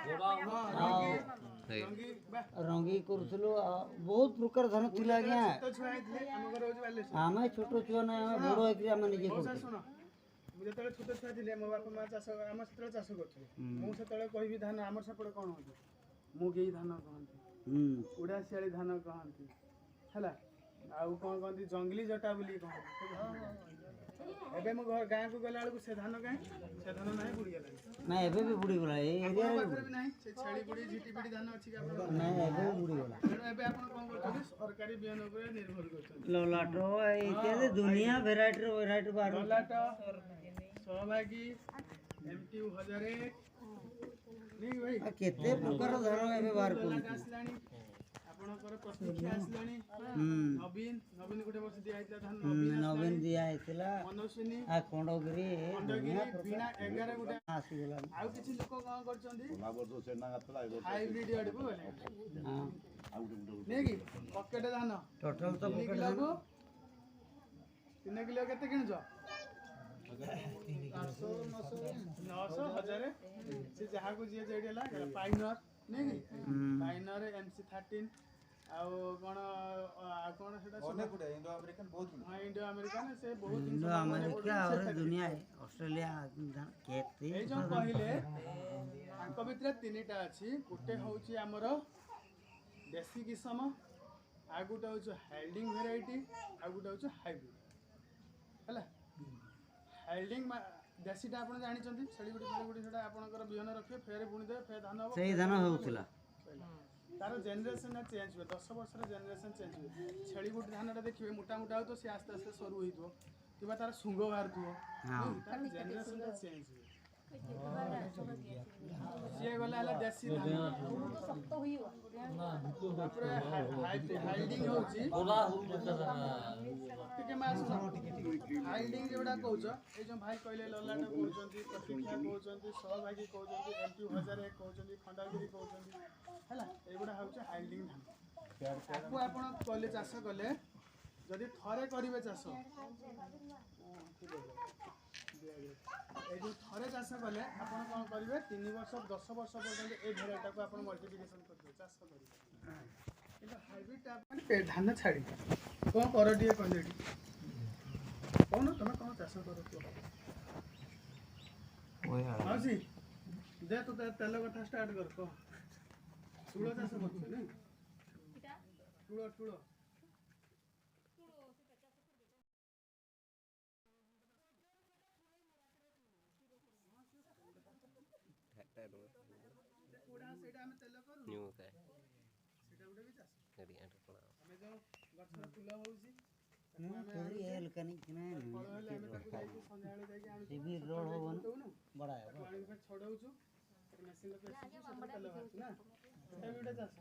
ଆଉ ରଙ୍ଗି ବା। ରଙ୍ଗି କରୁଥିଲୁ, ଆଉ ବହୁତ ପ୍ରକାର ଧାନ ଥିଲା ଆଜ୍ଞା। ଛୋଟ ଛୁଆ ହେଇଥିଲେ, ଆମ ଘର ହଉଛି ବାଲେଶ୍ୱର। ଆମେ ଛୋଟ ଛୁଆ ନାଇଁ, ଆମେ ବଡ଼ ହେଇକରି ଆମେ ନିଜେ ମଉସା କରୁଥିଲୁ। ଶୁଣ, ମୁଁ ଯେତେବେଳେ ଛୋଟ ଛୁଆ ଥିଲି, ମୋ ବାପା ମା ଚାଷ, ଆମ ସେତେବେଳେ ଚାଷ କରୁଥିଲେ। ମୁଁ ସେତେବେଳେ କହିବି ଧାନ ଆମର ସେପଟେ କ'ଣ ହଉଛି? ମୁଗେଇ ଧାନ କହନ୍ତି, ଉଡ଼ାଶିଆଳି ଧାନ କହନ୍ତି, ହେଲା, ଆଉ କ'ଣ କହନ୍ତି, ଜଙ୍ଗଲି ଜଟା ବୋଲି କହନ୍ତି। ଏବେ ମୁଁ ଘର ଗାଁକୁ ଗଲା ବେଳକୁ ସେ ଧାନ କାହିଁ? ସେ ଧାନ ନାହିଁ, ବୁଡ଼ିଗଲାଣି। ନାଇଁ, ଏବେ ବି ବୁଡ଼ିଗଲା ଏଇ ଆପଣଙ୍କ ଏରିଆରେ। ପାଖରେ ବି ନାହିଁ ସେ ଛେଳି ବୁଡ଼ି ଝିଟି ପିଟି ଧାନ ଅଛି କି ଆପଣଙ୍କ? ନାଇଁ, ଏବେ ବି ବୁଡ଼ିଗଲା। ତେଣୁ ଏବେ ଆପଣ କ'ଣ କରୁଛନ୍ତି? ସରକାରୀ ବିହନ ଉପରେ ନିର୍ଭର କରୁଛନ୍ତି। ଲଲାଟ ଇତ୍ୟାଦି ଦୁନିଆ ଭେରାଇଟିର ଭେରାଇଟି ବାହାରୁଛି। ଲଲାଟ, ସହଭାଗୀ, ଏମଟି 1001, ନାଇଁ ଭାଇ? ଆଉ କେତେ ପ୍ରକାର ଧାନ ଏବେ ବାହାର ଲଲାଟ କରୁଛି। ଆସିଲାଣି ଆପଣଙ୍କର, ପ୍ରତୀକ୍ଷା ଆସିଲାଣି, ନବୀନ, ନବୀନ ଗୋଟେ ବର୍ଷ ଦିଆ ହେଇଥିଲା ଧାନ। ନବୀନ ନବୀନ ଦିଆ ହେଇଥିଲା। ମନସ୍ୱିନୀ, ଆଉ ଖଣ୍ଡଗିରି, ଖଣ୍ଡଗିରି, ଦୁନିଆ ବୀଣା 11 ଗୋଟେ ଆସିଗଲାଣି। ଆଉ କିଛି ଲୋକ କ'ଣ କରୁଛନ୍ତି? ହାଇବ୍ରିଡ ଆଡକୁ ଗଲେ। ନାଇଁ କି ପକେଟ ଧାନ ଟୋଟାଲ ତ 3 ପକେଟ କିଲୋକୁ, 3 କିଲୋ କେତେ କିଣୁଛ? 900, 1000, ସେ ଯାହାକୁ ଯିଏ ଯେଠି ହେଲା ପାଇନର, ନାଇଁ କି? ପାଇନର, MC 13, ଆଉ କ'ଣ, ଆଉ କ'ଣ ସେଟା ସବୁ? ହଁ, ଇଣ୍ଡୋ ଆମେରିକାନ, ସେ ବହୁତ ଜିନିଷ ଇଣ୍ଡୋ ମନେ ଆମେରିକା ପଡୁନି, ଆହୁରି ସେ ଦୁନିଆ ଅଷ୍ଟ୍ରେଲିଆ ଧାନ କେତେ। ଏଇ ଯୋଉ କହିଲେ, ତାଙ୍କ ଭିତରେ ତିନିଟା ଅଛି। ଗୋଟେ ହଉଛି ଆମର ଦେଶୀ କିସମ, ଆଉ ଗୋଟେ ହଉଛି ହାଇଲ୍ଡିଂ ଭେରାଇଟି, ଆଉ ଗୋଟେ ହଉଛି ହାଇବ୍ରିଡ୍। ହେଲା, ହାଇଲ୍ଡିଂ ଦେଶୀଟା ଆପଣ ଜାଣିଛନ୍ତି, ଛେଳି ଗୁଡ଼ି ଫେଳି ଗୁଡ଼ି, ସେଟା ଆପଣଙ୍କର ବିହନ ରଖିବେ, ଫେରେ ବୁଣିଦେବେ, ଫେର ଧାନ ହବ। ସେଇ ଧାନ ହେଉଥିଲା। ସଇଲା। ତାର ଜେନେରେସନଟା ଚେଞ୍ଜ ହୁଏ, 10 ବର୍ଷର ଜେନେରେସନ ଚେଞ୍ଜ ହୁଏ। ଛେଳି ଗୁଡ଼ି ଧାନଟା ଦେଖିବେ ମୋଟା ମୋଟା ହଉଥିବ, ସେ ଆସ୍ତେ ଆସ୍ତେ ସରୁ ହେଇଥିବ କିମ୍ବା ତାର ଶୁଙ୍ଗ ବାହାରୁଥିବ। ତାର ଜେନେରେସନଟା ଚେଞ୍ଜ ହୁଏ। ସିଏ ଗଲା ହେଲା ଦେଶୀ ଧାନ। ତାପରେ ହାଇଲ୍ଡିଂ ହଉଛି, ଟିକେ ମା ଶୁଣ, ହାଇଲ୍ଡିଂ ଯୋଉଟା କହୁଛ, ଏଇ ଯୋଉ ଭାଇ କହିଲେ, ଲଲାଟ କହୁଛନ୍ତି, ପ୍ରତୀକ୍ଷା କହୁଛନ୍ତି, ସହଭାଗୀ କହୁଛନ୍ତି, ଏମଟି 1001 କହୁଛନ୍ତି, ଖଣ୍ଡଗିରି କହୁଛନ୍ତି, ହେଲା, ଏଇଗୁଡ଼ା ହଉଛି ହାଇଲ୍ଡିଂ ଧାନ। ତାକୁ ଆପଣ କଲେ, ଚାଷ କଲେ, ଯଦି ଥରେ କରିବେ ଚାଷ, ଏଇ ଯୋଉ ଥରେ ଚାଷ କଲେ ଆପଣ କ'ଣ କରିବେ? 3 ବର୍ଷ, 10 ବର୍ଷ ପର୍ଯ୍ୟନ୍ତ ଏଇ ଭେରାଇଟିଟାକୁ ଆପଣ ମଲ୍ଟିପ୍ଲିକେସନ୍ କରିବେ, ଚାଷ କରିବେ। କିନ୍ତୁ ହାଇବ୍ରିଡଟା ଆପଣ ଧାନ ଛାଡ଼ି କ'ଣ କର ଟିକେ କହିଲେ ଏଠି କହୁନ, ତମେ କ'ଣ ଚାଷ କର କୁହ। ମାଉସୀ ଦେ ତୁ ତେଲ କଥା ଷ୍ଟାର୍ଟ କର, କହ। ଚୂଳ ଚାଷ କରୁଛ ନାଇଁ? ଚୂଳ, ଚୂଳ। ପୋଡ଼ା ସେଇଟା ଆମେ ତେଲ କରୁ, ସେଇଟା ଗୋଟେ ବି ଚାଷ। ଆମେ ଯୋଉ ଗଛର ଫୁଲ ହଉଛି, ତାକୁ ଆମେ ଆଣୁଛେ, ଫଳ ହେଲେ ଆମେ ତାକୁ ଯାଇକି ସନ୍ଧ୍ୟାବେଳେ ଯାଇକି ଆଣୁଛୁ, ସିଭିଲ ସକାଳେ ରୋଡ ଯାଇକି ହବନି। ଗୋଟଉନୁ, ବଡ଼ା ତାକୁ ଆଣିକି ଫେର ଛଡଉଛୁ, ମେସିନରେ ପେଶୁଛୁ, ସେଥିରେ ତେଲ ବାହାରୁଛି ନା? ସେଟା ବି ଗୋଟେ ଚାଷ।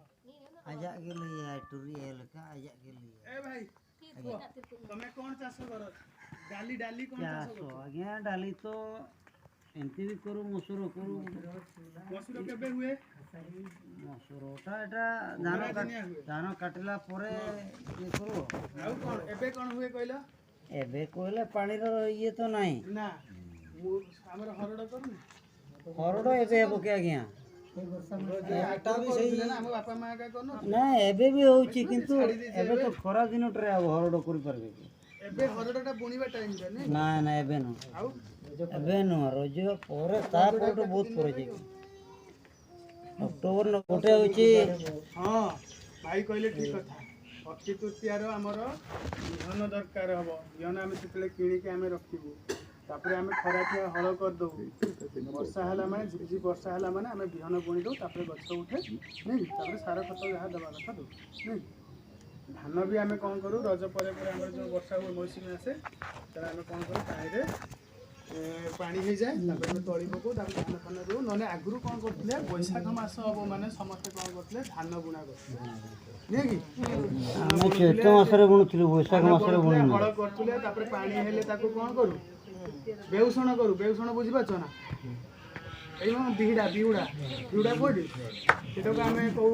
ᱟᱡᱟᱜ ᱜᱮ ᱞᱟᱹᱭᱟᱭ ᱴᱩᱨᱤ ᱞᱮᱠᱟ ᱟᱡᱟᱜ ᱜᱮ ᱞᱟᱹᱭᱟᱭ। ଏ ଭାଇ କୁହ, ତମେ କଣ ଚାଷ କର? ଡାଲି, ଡାଲି କଣ ଚାଷ ଚାଷ କରୁଛ? ଆଜ୍ଞା, ଡାଲି ତ ଏମିତି ବି କରୁ, ମସୁର କରୁ। ମସୁର କେବେ ହୁଏ? ମସୁରଟା ଏଟା ଧାନ ଖରା ଦିନିଆ ହୁଏ। ଧାନ କାଟିଲା ପରେ ଇଏ କରୁ। ଆଉ କଣ ଏବେ କଣ ହୁଏ କହିଲ? ଏବେ କହିଲେ ପାଣିର ଇଏ ତ ନାହିଁ। ନା, ମୁଁ ଆମର ହରଡ଼ କରୁନି? ହରଡ଼ ଏବେ ହେବ କି ଆଜ୍ଞା? ଏଟା ବି ସେଇ କରୁଥିଲେ ନା, ଆମ ବାପା ମା ଏକା କରୁନଥିଲେ? ନା, ଏବେ ବି ହଉଛି, କିନ୍ତୁ ଛାଡ଼ି ଦେଇଛି। ଏବେ ତ ଖରା ଦିନଟାରେ ଆଉ ହରଡ଼ କରିପାରିବେ କି? ଏବେ ହରଡ଼ଟା ବୁଣିବା ଟାଇମଟା ନାଇଁ? ନା ନା, ଏବେ ନୁହଁ। ଆଉ ଏବେ ନୁହଁ, ରଜ ପରେ, ତାପରଠୁ ବହୁତ ପରେ ଯାଇକି ଅକ୍ଟୋବର ଗୋଟେ ହଉଛି। ହଁ, ଭାଇ କହିଲେ ଠିକ କଥା। ଅକ୍ଷି ତୃତୀୟାର ଆମର ବିହନ ଦରକାର ହବ। ବିହନ ଆମେ ସେତେବେଳେ କିଣିକି ଆମେ ରଖିବୁ। ତାପରେ ଆମେ ଖରାଠିଆ ହଳ କରିଦଉ। ବର୍ଷା ହେଲା ମାନେ, ଝିପଝିପ ବର୍ଷା ହେଲା ମାନେ ଆମେ ବିହନ ବୁଣି ଦଉ। ତାପରେ ଗଛ ଉଠେ ନାଇଁ? ତାପରେ ସାର ଖତ ଯାହା ଦେବା କଥା ଦଉ, ନାଇଁ? ଧାନ ବି ଆମେ କ'ଣ କରୁ? ରଜ ପରେ ପରେ ଆମର ଯେଉଁ ବର୍ଷା ହୁଏ, ମୌସୁମୀ ଆସେ, ତାହେଲେ ଆମେ କ'ଣ କରୁ? ପାଣିରେ ପାଣି ହେଇଯାଏ, ତାପରେ ଆମେ ତଳି ପକଉ, ତାପରେ ଧାନ ଫାନ ରୁଉ। ନହେଲେ ଆଗରୁ କ'ଣ କରୁଥିଲେ? ବୈଶାଖ ମାସ ହବ ମାନେ ସମସ୍ତେ କ'ଣ କରୁଥିଲେ? ଧାନ ବୁଣା କରୁଥିଲେ, ନୁହେଁ କି? ଆମେ ଚୈତ୍ର ମାସରେ ବୁଣୁଥିଲୁ, ବୈଶାଖ ଧାନ ମାସରେ ବୁଣୁଥିଲେ, ବୁଣିନୁ। ହଳ କରୁଥିଲେ। ତାପରେ ପାଣି ହେଲେ ତାକୁ କ'ଣ କରୁ? ବେଉଷଣ କରୁ। ବେଉଷଣ ବୁଝିପାରୁଛ ନା? ଏଇ ବିହିଡ଼ା, ବିହୁଡ଼ା, ବିହୁଡ଼ା କୋଉଠି, ସେଟାକୁ ଆମେ କହୁ।